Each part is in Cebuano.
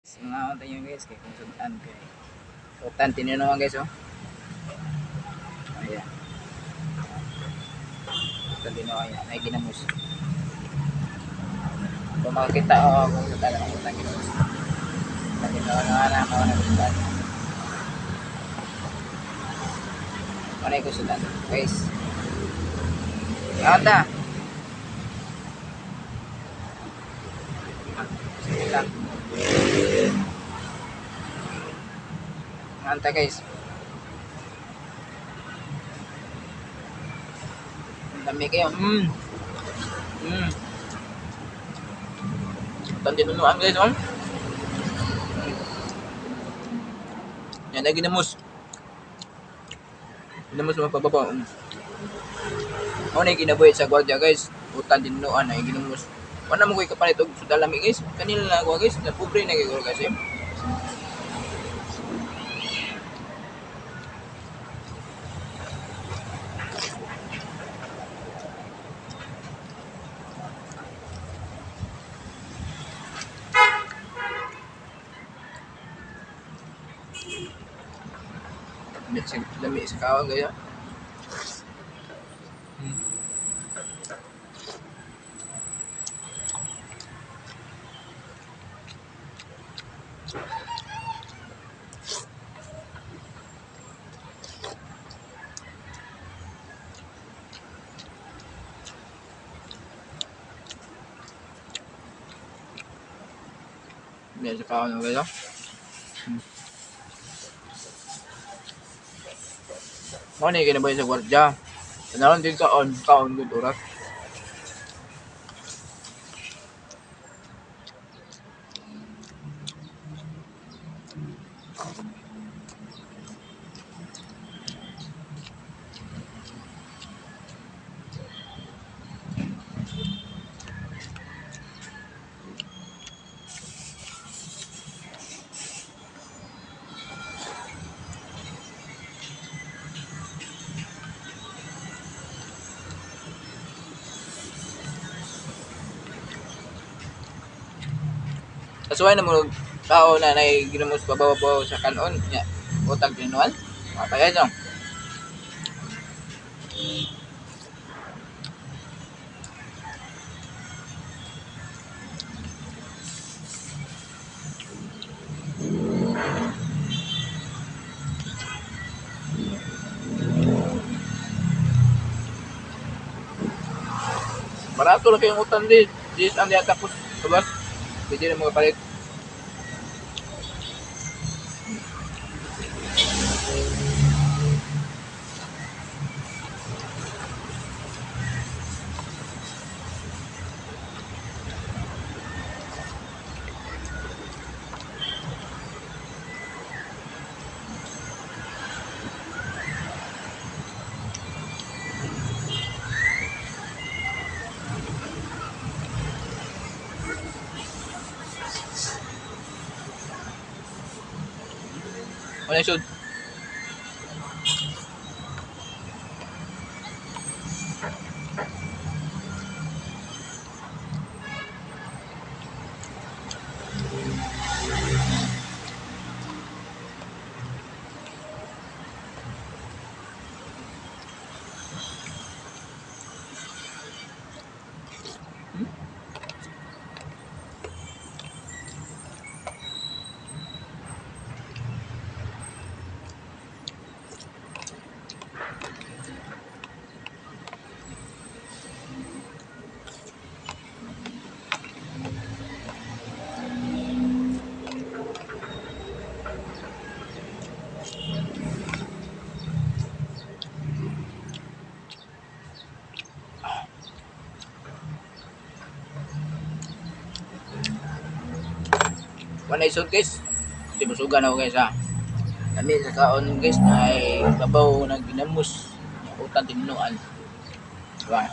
Mga tayo guys, kay kung sudan kay utan tinunuan guys oh. Ayan. Utan tinunuan yan, ay ginamos. Kung makakita oh, kung sudan ang utan ginamos. Utan tinunuan na ako na sudan. Ano yung sudan guys? Ata. Sige lang. Anta guys. Ang dami kayo. Ang tinunuan guys, oh. Yan ay ginamos. Ginamos mga pababa. Ako na yung kinabuhi sa gwardiya guys. Utan tinunuan ay ginamos. Wala mo ko'y kapalit og sudalami guys. Kanila na ako guys. Na pobre na kayo guys eh. Lami sa kaon guys. Lami sa kaon guys. Mo ni kinabuhi sa gwardiya. Tanawan din kaon, kaon gud oras. Kasuway na mo tao na nay ginamos pabaw-baw sa kanon nya utang tinuan. Mapayay no. Barato lang kayong utang din. Dis ang diya tapos sabas. Pwede na mga palit. Wala sud. Wala isod guys. Di busugan ako guys ha. Kami sa kaon guys ay babaw na ginamos. Utang tinuan. Diba?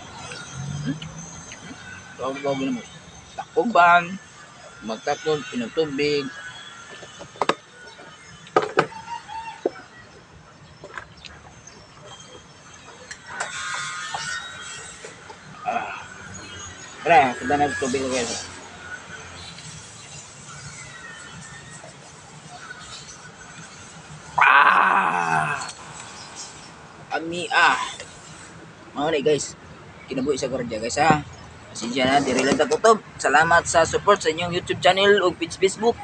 Babaw ginamos. Takuban, magtakon, pinagtubig. Tara, sundan na tubig guys. Ami ah. Mao ni, guys. Kinabuhi sa gwardiya, guys, ha. Pasensya na, diri lang ta kutob. Salamat sa support sa inyong YouTube channel ug page Facebook.